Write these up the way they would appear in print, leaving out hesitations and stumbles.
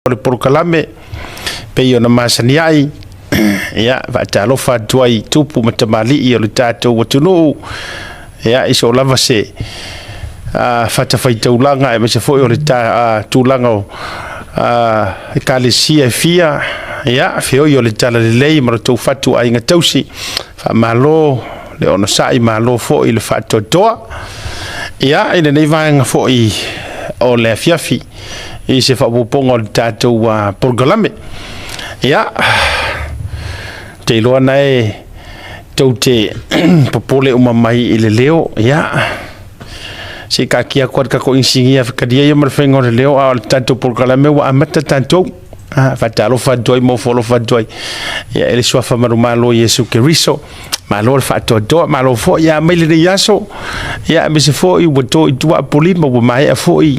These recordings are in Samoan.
O le polokalame pei ona masani ai, ia, faatalofa atu ai i tupu ma tamalii o le tatou atunuu, ia, i so o lava se fatafaitaulaga aemaise foi o le tulaga o ekalesia e fia, ia, feoi o le talalelei ma lo outou fatuaiga tausi, faamalo le onosai, malo foi le faatoatoa. Ia, i lenei vaega foi o le afiafi, i se faaopoopoga o le tatou polokalame. Ia, ou te iloa na e tou te popole uma mai i le leo, ia, se i taatia atu lava i le tatou inisinia e talia ia ma le faiga o le leo, a o le tatou polokalame ua amata tatou. Faatalofa atu ai ma ofo alofa atu ai i le suafa manumalo o Iesu Keriso. Malo le faatoatoa, malo foi ia mai lenei aso, ia aemaise foi ua to i tua Apolima, ua maea foi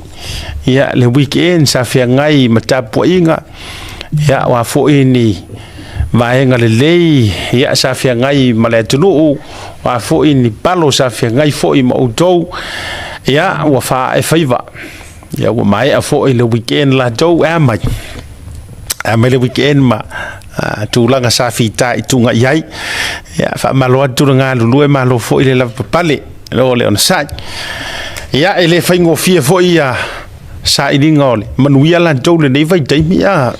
ia le weekend sa feagai ma tapuaiga, ia o a foi ni vaega lelei ia sa feagai ma le atunuu, o a foi ni palo sa feagai foi ma outou, ia ua faaee faiva, ia ua maea foi le weekend latou, e a mai? A mai le weekend ma tulaga sa fita i tuga i ai. Ia, faamalo atu le galulue, malo foi le lavapapale, lo le onosai. Ia, e le faigofie foi ia sailiga o le manuia latou lenei vaitaimi, ia,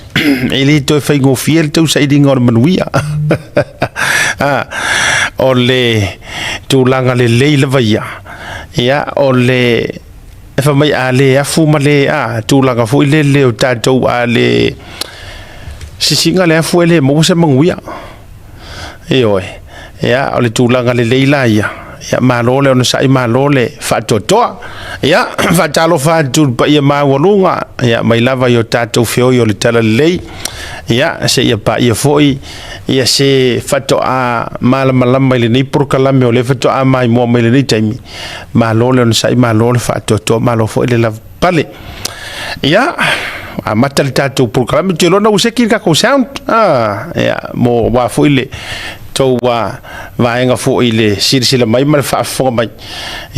e le toe faigofie le tau sailiga o le manuia. O le tulaga lelei lava ia, ia, o le E fai mai a le afu ma le a tulaga foi lele o tatou a le sisiga le afu e le maua se manuia. Ioe, ia o le tulaga lelei la ia, ia malo le onosai malo le faatoatoa. Ia faatalofa atu i le paia maualuga, ia mai lava i o tatou feoi o le talalelei, ia seia paia foi ia se faatoa malamalama i lenei polokalame o lea faatoa maimoa mai lenei taimi. Malo le onosai, malo le faatoatoa, malo foi le lavapapale. Ia, amata le tatou polokalame, ou te iloa na ua seki le tatou sound. Ia, mo aua foi le tou vaega foi i le silasila mai ma le faafofoga mai.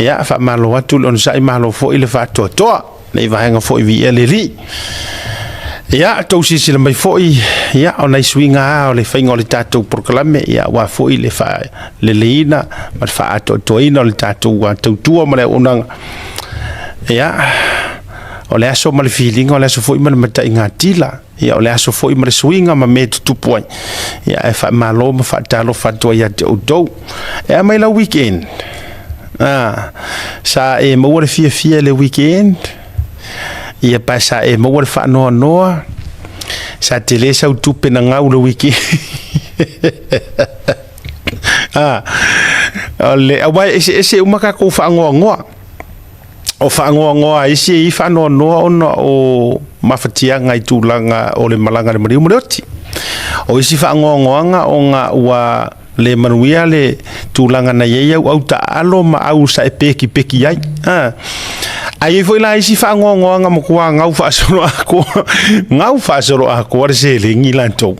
Ia, faamalo atu le onosai, malo foi le faatoatoa. Nei vaega foi viia le Alii. Ia, tou silasila mai foi, ia, o nai suiga lava o le faiga o le tatou polokalame, ia, aua foi le faaleleiina ma le faaatoatoaina o le tatou tautua ma le auaunaga. Ia, o le aso ma le filiga, o le aso foi ma le mataigatila, ia, o le aso foi ma le suiga ma mea e tutupu ai. Ia, ae faamalo ma faatalofa atu ai ia te outou. E a mai lau weekend? Sa e maua le fiafia i le weekend? Ia pae sa e maua le faanoanoa? Sa tele sau tupe na gau le weekend? O le, aua e eseese uma tatou faanoanoa. O faanoanoa a isi e i faanoanoa ona o mafatiaga i tulaga o le malaga i le maliu ma le oti. O isi faanoanoaga ona ua le manuia le tulaga na i ai au autaalo ma au sa e pekipeki ai. Ae i ai foi la isi faanoanoaga matua gau faasoloatoa, gau faasoloatoa le seleni latou.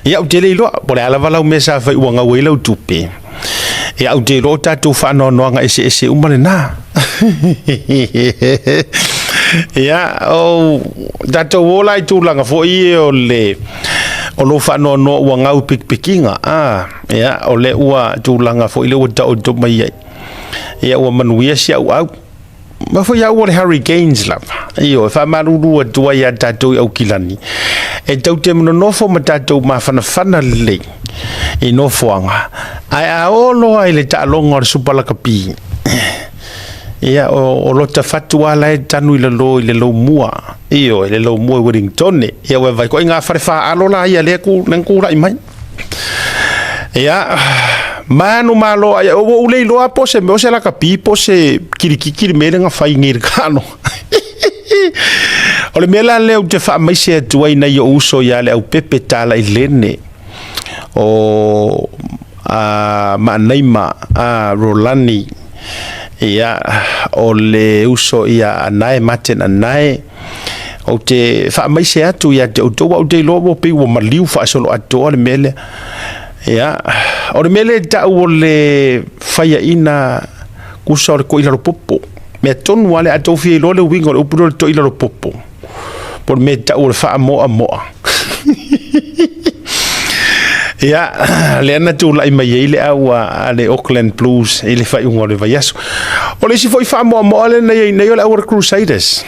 Ia ou te le iloa, po o le a lava lau mea sa fai ua gau ai lau tupe. Ia ou te iloa o tatou faanoanoaga eseese uma lena. Ia, o tatou o la i tulaga foi ia o le o lou faanoanoa ua gau i pikipikiga, a, ia, o lea ua tulaga foi lea ua taoto mai ai. Ia ua manuia si au au. Ma foi au o le Harry Gaines lava. Ioe, faamalulu atu ai ia tatou i Aukilani, e tou te nonofo ma tatou mafanafana lelei i nofoaga, ae a oo loa i le taaloga o le Supa Lakapi, ia, o lota fatu lava la e tanu i lalo i le lomua, ioe, le lomua i Wellingtone. Ia ua vaai koe i ngā whare whaalo la ia lea ku, lea kūlaʻi mai. Ia, manu malo ai, ua ou le iloa po o se mea o se lakapi po o se kilikiki le mea lea na fai nei i le taaloga. O le mea la lea ou te faamaise atu ai nai ou uso ia Leaupepe Talailene o a Maanaima a Rolani, ia, o le uso ia Anae Martin Anae, Ou te faamaise atu ia te outou, aua ou te iloa ua pei ua maliu faasoloatoa le mea lea. Ia, o le mea lea e tau o le faiaina kusa o le toilalopopo. Mea tonu lava lea, a outou fia iloa le uiga o le upu lea o le toilalopopo, po Po o le mea e tau o le faamoamoa. Ia, lea na tulai mai ai le au a le Auckland Blues i le faaiuga o le vaiaso. O le isi foi faamoamoa lea na i ai nei o le au a le Crusaders.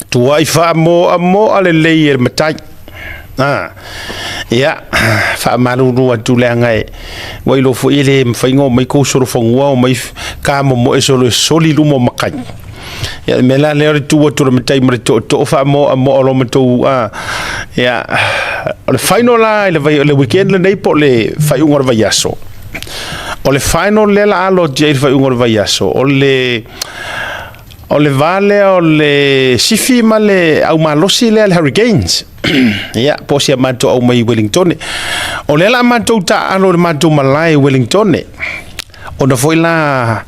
Tuai faamoamoa lelei e le matai. Ah, ia, faamalulu atu leaga e ua iloa foi e le mafai ona omai kou solofanua omai kamomoe solo e soli luma o matai. Ia, le mea la lea o le tu atu o le matai ma le tootoo faamoamoa o lo matou, ah, ia, o le final la i le, vai, le weekend lenei po o le faaiuga o le vaiaso. O le final lea la alo atu i ai i le faaiuga o le vaiaso, o le O le va lea o le sifi ma le au malosi lea le Hurricanes. Ia, po o si a matou au mai Wellingtone. O lea la matou taaalo i le matou malae i Wellingtone. Ona foi la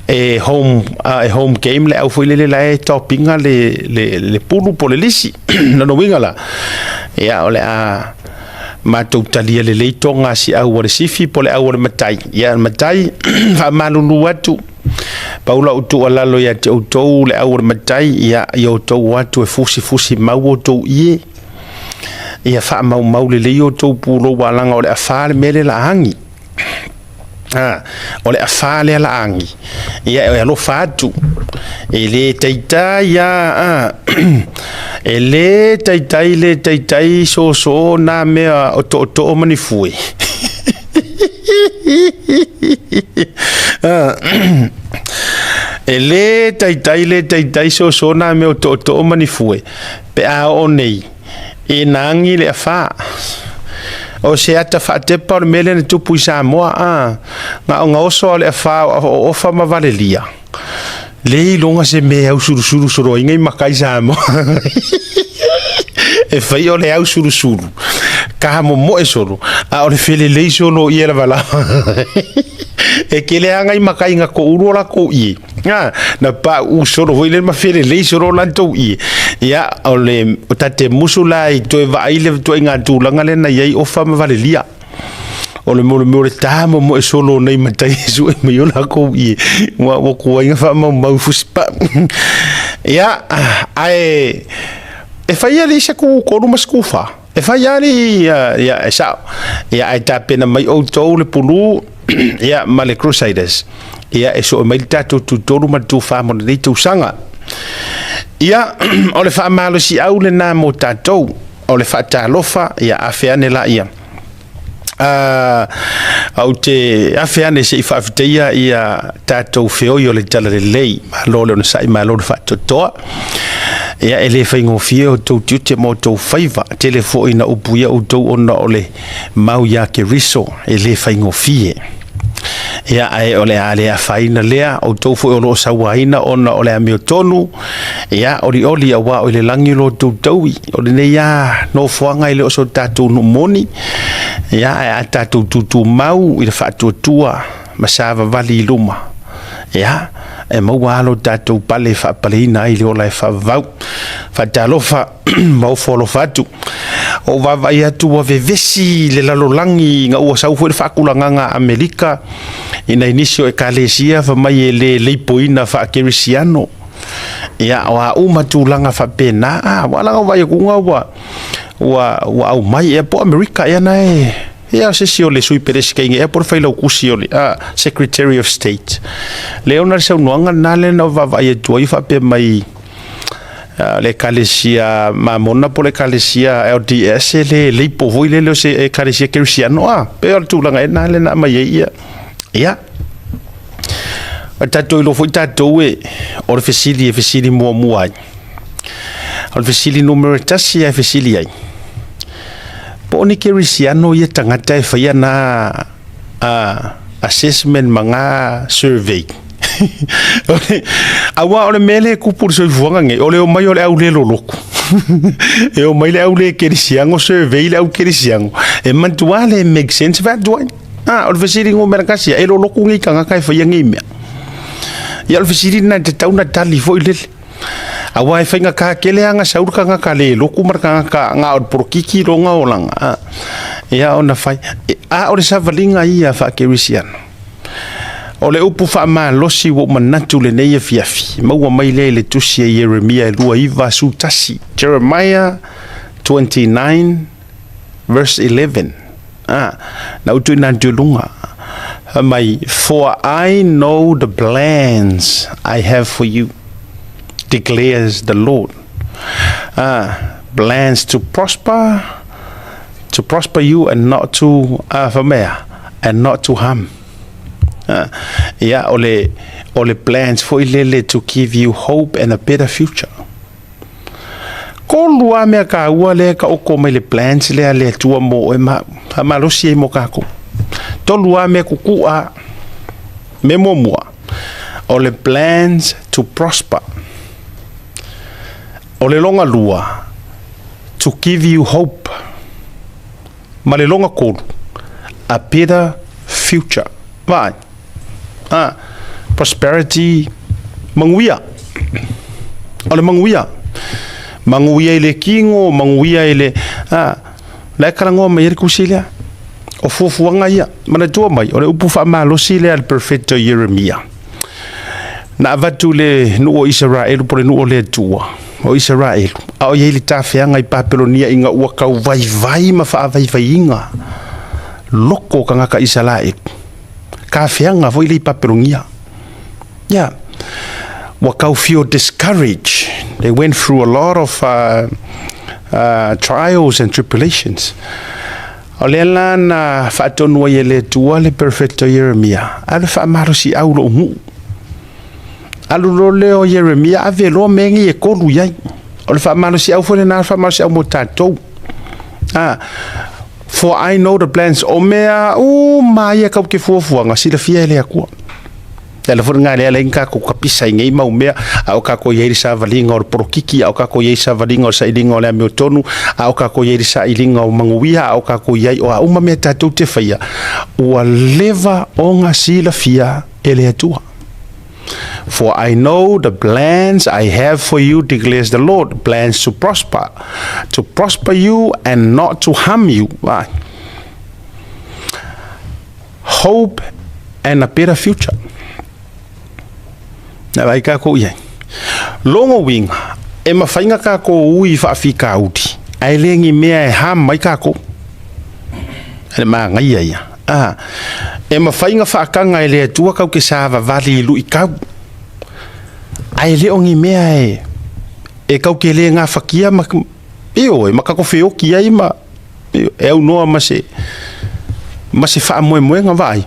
e home, e home game le au foi lele la e topinga le, le, le pulu po le lisi. Lona uiga la, ia, o le a matou talia lelei toga a si au o le sifi po le au o le matai. Ia, le matai, faamalulu atu, Pau lau tuualalo ia te outou le au o le matai, ia, ia outou o atu e fusifusi mau outou ie, ia faamaumau lelei outou pulou alaga o le afa le mea lea la agi. A, o le afa lea la agi. Ia e alofa atu. E le taitai a, a e le taitai le taitai soso nā mea o tootoo ma ni fue. E lē taitai lē taitai soso nā mea o tootoo ma ni fue pe a oo nei e nagi le afā. O se ata faatepa o le mea lea na tupu i Samoa, a na o gaoso lava o le afā o Ofa ma Valelia, le iloga se mea e ausulusulu solo ai nei matai Samoa. E fai o le ausulusulu, ka momoe solo, a o le felelei solo ia lava lava. E kele lava nai matai na toulu o latou ie, a, na pauu solo foi lele ma felelei solo latou ie. Ia, o le o tate musu la i toe vaai le ituaiga tulaga lea na i ai Ofa ma Valelia. O le mea o le ta momoe solo o nei matai e sue mai o lakou ie, ua ua tuai na faamaumau i fusipa. Ia, ae e fai alii se ku tolu ma se ku fa. E fai alii, ia, e sao. Ia, ae tapena mai outou le pulu, ia, ma le Crusaders. Ia, e sue mai le tatou tu tolu ma le tu fa mo lenei tausaga. Ia, o le faamalosiau lena mo tatou. O le faatalofa, ia afe ane laia. Ou te afe ane se i faafetaia ia tatou feoi o le Talalelei. Malo le onosai, malo le faatoatoa. Ia, e le faigofie outou tiute ma outou faiva. Tele foi ina upuia outou ona o le mau iā Keriso, e le faigofie. Ia, ae o le a le afaina lea, outou foi o lo o sauaina ona o le amiotonu, ia, olioli auā o i le lagi lo outou taui. O lenei lava nofoaga e le o so tatou nuu moni, ia, ae a tatou tutumau i le faatuatua ma savavali i luma, ia, e maua lava lo tatou pale e faapaleina ai le ola e faavavau. Faatalofa ma ofo alofa atu. Ua ou vaavaai atu ua vevesi le lalolagi ina ua sau foi le faatulagaga a Amerika i nai nisi o Ekalesia fai mai e le leipoina faakerisiano. Ia, o a uma tulaga faapena, a, ua ala ona vaai atu ua, ua, ua aumai ea po o Amerika ea na e, ia o se isi o le sui peresetene ea po o le failautusi o le Secretary of State. Lea ona le saunoaga lena lea na ou vaavaai atu ai faapea mai, le Ekalesia Mamona po o le Ekalesia LDS e le leipo foi lele o se Ekalesia Kerisiano, a, pei o le tulaga ea lena lea na aumai ai ia. Ia, o tatou iloa foi tatou e, o le fesili e fesili muamua ai, o le fesili numera tasi e fesili ai, po o ni Kerisiano ia tagata e faia na assessment ma ngā survey. Auā o le mea lea e kupu i le soifuaga nei, o le omai o le au le loloku. E omai le au le kerisiano, survey le au kerisiano. E manatua le make sense fa'atuai. A, o le fesili numera tasi, e loloku nei tagata e faia nei mea. Ia o le fesili lena e tatau ona tali foi lele. Aua e faigata tele lava ona sau le tagata le lotu ma le tagata na o le polokiki lona olaga, ia ona fai. A o le savaliga ia faakerisiano, O le upu faamalosi ua ou manatu lenei afiafi, maua mai lea i le tusi a Ieremia e 29:11, Jeremiah 29 verse 11. Ah, na utu ina atu i luga. Fai mai, For I know the plans I have for you, declares the Lord. Ah, plans to prosper, to prosper you and not to, ah, fai mai a, and not to harm. Ah, ia, o le, o le plans foi lele to give you hope and a better future. Tolu lava mea taua lea e taoto mai le plans lea a le Atua mo oe ma au. Faamalosi ai mo tatou. Tolu lava mea tutu'a. Mea muamua, o le plans to prosper. O le lona lua, to give you hope. Ma le lona tolu, a better future. Vaai. Ah, prosperity, manuia. O le manuia. Manuia i le kino, manuia i le... Ah, la e talanoa mai ai le tusi lea. O fuafuaga ia. Manatua mai, o le upu faamalosi lea a le perofeta o Ieremia. Na avatu le nuu o Isaraelu po o le nuu o le Atua o Isaraelu, a o i ai le tafeaga i Papelonia ina ua tauvaivai ma faavaivaiina loko o tagata Isaraelu. Tafeaga foi lea i Papelonia. Yeah. Ua tau feel discouraged. They went through a lot of uh, uh, trials and tribulations. O lea la na faatonu ai e le Atua le perofeta o Ieremia, alu e faamalosiau lou nuu. Alu loa lea o Ieremia ave loa mea nei e tolu i ai. O le faamalosiau foi lena, faamalosiau mo tatou. Ah, for I know the plans, o mea uma ia kau te fuafuaga, silafia e le Atua. Le ala foi lena lea alai tatou tapisa i nei mau mea, a o tatou i ai i le savaliga o le polokiki, a o tatou i ai i le savaliga o le sailiga o le amiotonu, a o tatou i ai i le sailiga o manuia, a o tatou i ai o a uma mea tatou te faia, ua leva ona silafia e le Atua. For I know the plans I have for you, declares the Lord, plans to prosper, to prosper you and not to harm you. Vai. Hope and a better future. Na vai kākou i ai. Logo uiga, e mawhai nga kākou ui whaafikauri, ae le ni mea e ha mai kākou. E le māngaia ia. Ah, e mawhai nga whaakanga e le Atua kau ke savavali i lui kau. Ae le o ni mea e, e kau ke le ngawhakia ma, e oe, ma kako wheoki ai ma, e aunoa ma se, ma se faamoemoega vaai.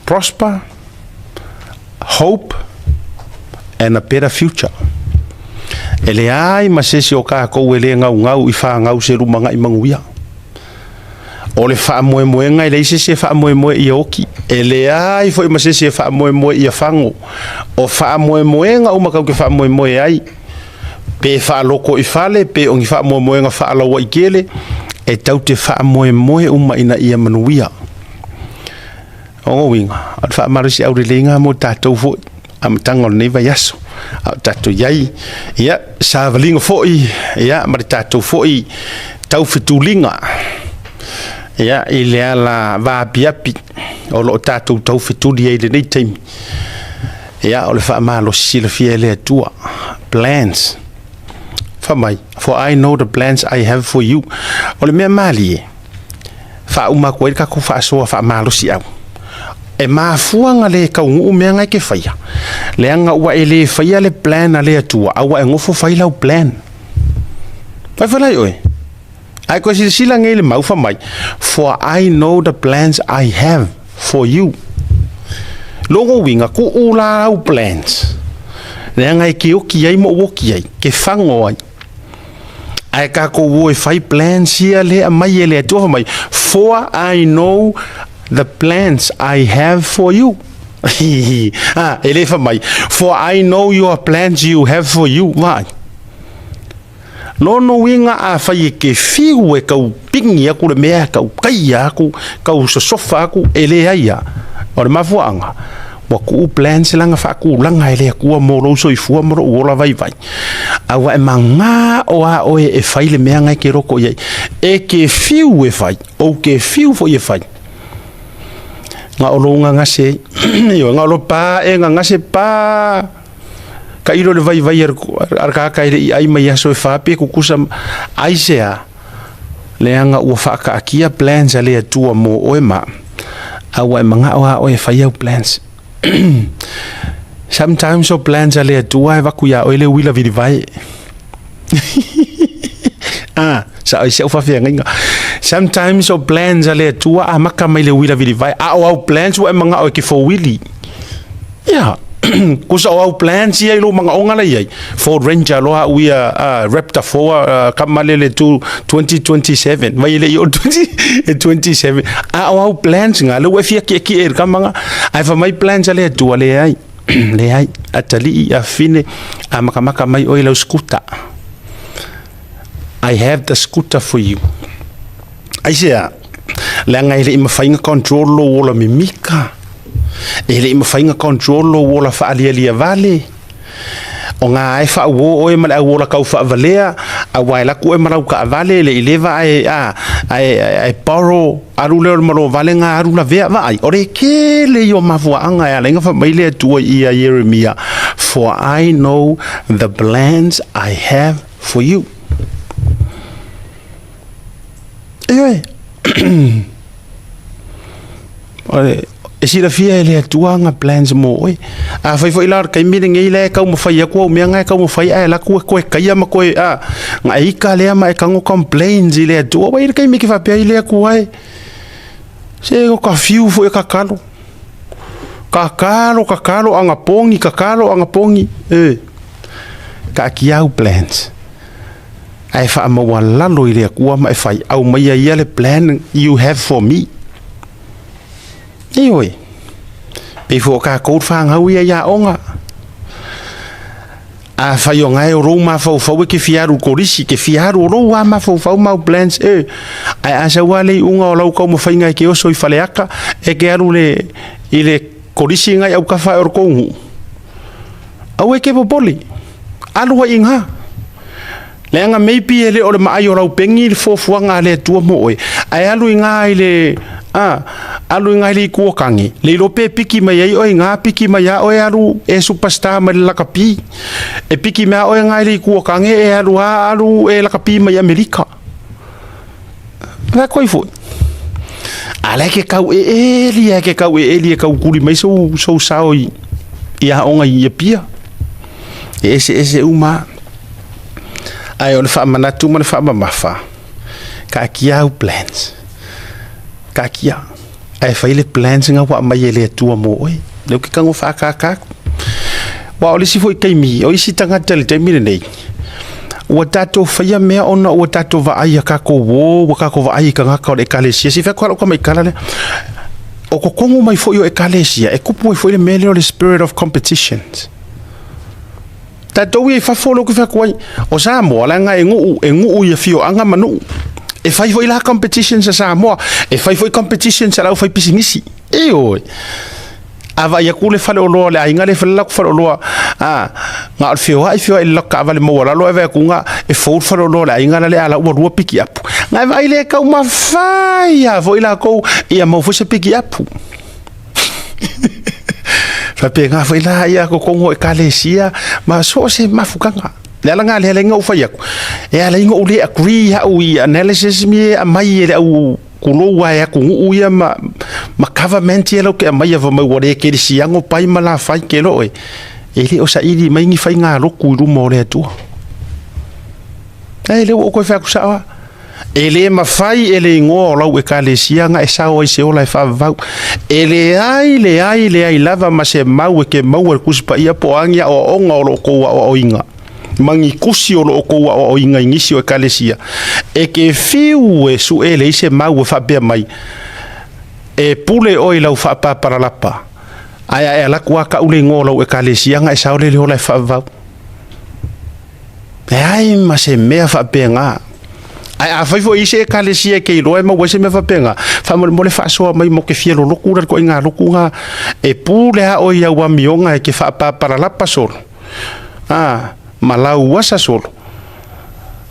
Prosper, hope and a better future. E leai ma se isi o kākou e le gaugau i fāgau se lumanai manuia. O le faamoemoega e leai se isi e faamoemoe ia oki. E leai foi ma se isi e faamoemoe ia fago. O faamoemoega uma kau ke faamoemoe ai, pe faaloko i fale, pe o ni faamoemoega faalauaitele, e tau te faamoemoe uma ina ia manuia. O lona uiga, o le faamalosiau lelei lena mo tatou foi amataga o lenei vaiaso. A o tatou i ai, ia, savaliga foi, ia, ma le tatou foi taufetuliga, ia, i le ala vaapiapi o lo o tatou taufetuli ai i lenei taimi. Ia, o le faamalosi silafia e le Atua. Plans. Fai mai, for I know the plans I have for you. O le mea malie, faauma atu ai le tatou faasoa faamalosiau. E mafua na le taunuu mea na e te faia, leaga ua e le faia le plan a le Atua, a ua e nofo fai lau plan. Fai fai lai oe. Ae koe silasila nei le mau fai mai, for I know the plans I have for you. Lona uiga, tuu la au plans, leaga e ke oki ai ma ou oki ai, ke fago ai. Ae tatou o e fai plans ia le aumai e le Atua fai mai, for I know the plans I have for you. ah, e le fai mai, for I know your plans you have for you. Vai. Lona uiga afai e ke fiu e kau pigi aku le mea, kau kaia aku, kau sosofa aku, e leai a. O le mafuaaga, ua kuu plans lana faatulaga e le Atua mo lou soifua ma lou ola vaivai. A ua e magā o a oe e fai le mea na e ke loko i ai. E ke fiu e fai, ou ke fiu foi e fai. Na o lou gagase ai. Ioe, na o lo pa e gagase pa tailo le vaivai a le tagata e le i ai mai aso e fa pe kukusa aisea leaga ua faakaatia plans a le Atua mo oe ma a ua e manao lava oe e fai au plans. Sometimes o plans a le Atua e avatu ia oe le uila vilivae. Ah, sa oi si au faafeagaiga. Sometimes o plans a le Atua amata mai le uila vilivae, a o au plans ua e manao e ke fowili. Ia, kusa o au plans ia i lou manaoga la i ai. Ford Ranger loa au ia Raptor 4 kama lele tu 2027. Vai e le i o 20, 27. A o au plans nga, le ua e fia kiekie i le kama nga. Ae fai mai plans a le Atua, leai. Leai, atalii, afine, a makamaka mai oe i lau scooter. I have the scooter for you. Aisea, leaga e le i mafai ona control lou ola mimika. E le i mafai ona control lou ola faalialia vale. O ngā e faauo oe ma le au ola kau faavalea, aua e laku oe ma lau kaavale, le i leva ae, a, ae, ae borrow, alu lea o le malo vale ngā alu lavea, vaai, o le kele ia o mafuaaga e ala ai ona fai mai le Atua ia Ieremia, For I know the plans I have for you. Ioe. E silafia e le Atua ana plans mo oe. Afai foi la o le taimi lenei la e taumafai atu au mea na e taumafai ae alu atu e toe taia ma toe, a, na e ita lea ma e tago complains i le Atua. Ua i ai le taimi e te faapea ai le Atua e, se no ka fiu foi e tatalo. Tatalo, tatalo, anapogi, tatalo, anapogi, e. Taatia au plans. Ae faamaualalo i le Atua ma e fai, aumaia ia le plan you have for me. Ioe, pei foi o tatou le fanau ia i aoga. Afai o gae o lou mafaufau e te fia alu i le kolisi, te fia alu o lou lava mafaufau ma au plans e. Ae a sau lava le iuga o lau taumafaiga e te oso i Faleata, e te alu i le kolisi lena i autafa ae o le tou nuu. Aua e te popole, alu ai i ina. Leaga maybe e le o le maai o lau pegi le fuafuaga a le Atua mo oe, ae alu i ina i le, a, alu i ina i le itu o tane, le iloa pe piki mai ai oe i ina, piki mai lava oe alu e superstar mai le lakapi. E piki mai lava oe ina i le itu o tane, e alu lava alu e lakapi mai Amerika. Vaai atu ai foi. A la e ke kau eeli e ke kau eeli e kau kuli mai sou, sou sao i, i aoga i Apia. E eseese uma. Ae o le faamanatu ma le faamamafa, taatia au plans. Taatia. Ae fai le plans nga ua aumai e le Atua mo oe. Lea ou te tago faakaka atu. Aua o le isi foi taimi, o isi tagata i le taimi lenei, ua tatou faia mea ona ua tatou vaai ia tatou uo, ua tatou vaai i tagata o le Ekalesia. Se i fai atu lava lau tamaitala lea, o totonu mai foi o Ekalesia, e tupu ai foi le mea lea o le spirit of competitions. Tatou ia i fafo lea ou te fai atu ai, o Samoa leaga e nuu, e nuu i afioaga ma nuu. E fai foi la competitions a Samoa, e fai foi competitions a le aufaipisinisi. Ioe. A vaai atu le faleoloa o le aiga lea e fai le latou faleoloa, a, na o le feoai feoai i le latou taavale maualalo ae vaai atu na e fou le faleoloa o le aiga la le a la ua lua pikiapu. Na e vaai lea e taumafai lava foi latou ia maua foi se pikiapu. Faapena foi la ia totonu o Ekalesia ma so o se mafutaga. Le ala lena lea e ala ai ona ou fai atu, e ala ai ona ou le agree au i analysis mi e aumai e le au kulou ae atunuu ia ma, ma government ia latou te aumaia fai mai ua le kerisiano pai ma lafai ke loe. E le o saili mai ni faigalotu i luma o le Atua. E le ua ou toe fai atu sao lava. E le mafai e le igoa o lau Ekalesia na e sao ai se ola e faavavau. E leai, leai, leai lava ma se mau e ke maua e le Tusi Paia po o a ni aoaoga o lo outou aoaoina, ma ni tusi o lo outou aoaoina i nisi o Ekalesia, e ke fiu e suʻe leai se mau e faapea mai, E pule oe i lau faapapalalapa, ae a e alu atu a kau le igoa o lau Ekalesia na e sao lea i le ola e faavavau. Leai ma se mea faapena. Ae afai foi i se ekalesia e ke iloa e maua ai se mea faapena, faamolemole faasoa mai mo ke fia lolotu la le ituaiga lotu na e pule lava oe i au amioga e ke faapapalalapa solo, a, ma lau asa solo.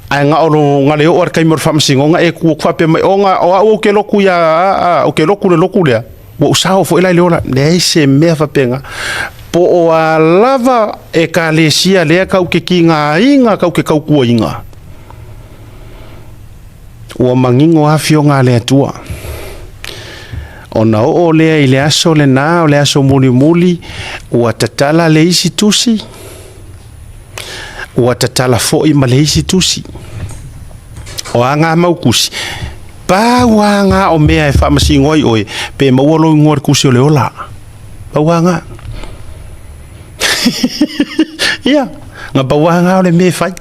Ae na o lo na le oo lava i le taimi o le faamasinoga e tu atu faapea mai, o na o au ou te lotu ia, a, ou te lotu i le lotu lea. Ua ou sao foi la i le ola, leai se mea faapena. Po o a lava ekalesia lea kau ke kigaina, kau ke tautuaina, ua manino afioga a le Atua. Ona oo lea i le aso lena, o le aso mulimuli, ua tatala le isi tusi, ua tatala foi ma le isi tusi. O a ngā mau tusi, pau a ngā o mea e faamasino ai oe, pe maua lou igoa i le tusi o le ola. Pau a ngā. Ia, na pau a ngā o le mea e fai.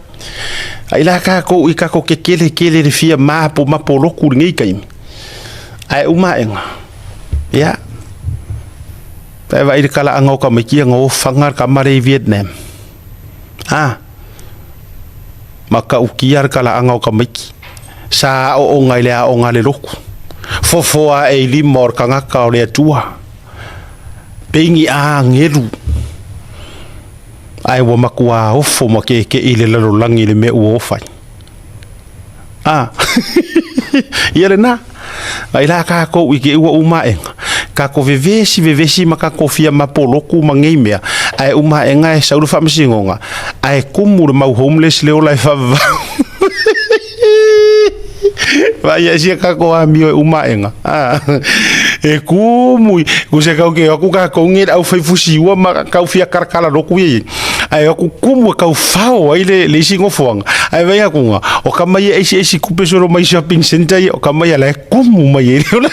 Ai la kākou i kako ke kele kele le fia mapo mapo loku lenei taimi. Ae uma aʻega, ia, pe vaai i le talaaga o tamaiti ia na o faga le tama lea i Vietnam. A, matautia le talaaga o tamaiti. Sa aooga i le aoga a le lotu. Fofo ae i lima o le tagata o le Atua. Pei ni agelu. Ae ua matua ofo ma kekeʻi le lalolagi i le mea ua o fai. A, ia lena. Ai la kākou i ke ua uma aʻega. Kākou vevesi vevesi ma kākou fia mapoloku ma nei mea. Ae uma aʻega e sau le faamasinoga. Ae kumu le mau homeless le ola e faavavau. Vaai ae sia kākou amio e uma aʻega. A, e kumu i, ku se kau ke aku kākou nge le au fai fusiua ma kau fia kalakala loku ia ia. Ae aku kumu e kau fao ai le, le isi nofoaga. Ae vai aku nga, o ka mai e eisi eisi kupe solo mai shopping center ia, o ka mai ala e kumu mai e le ola.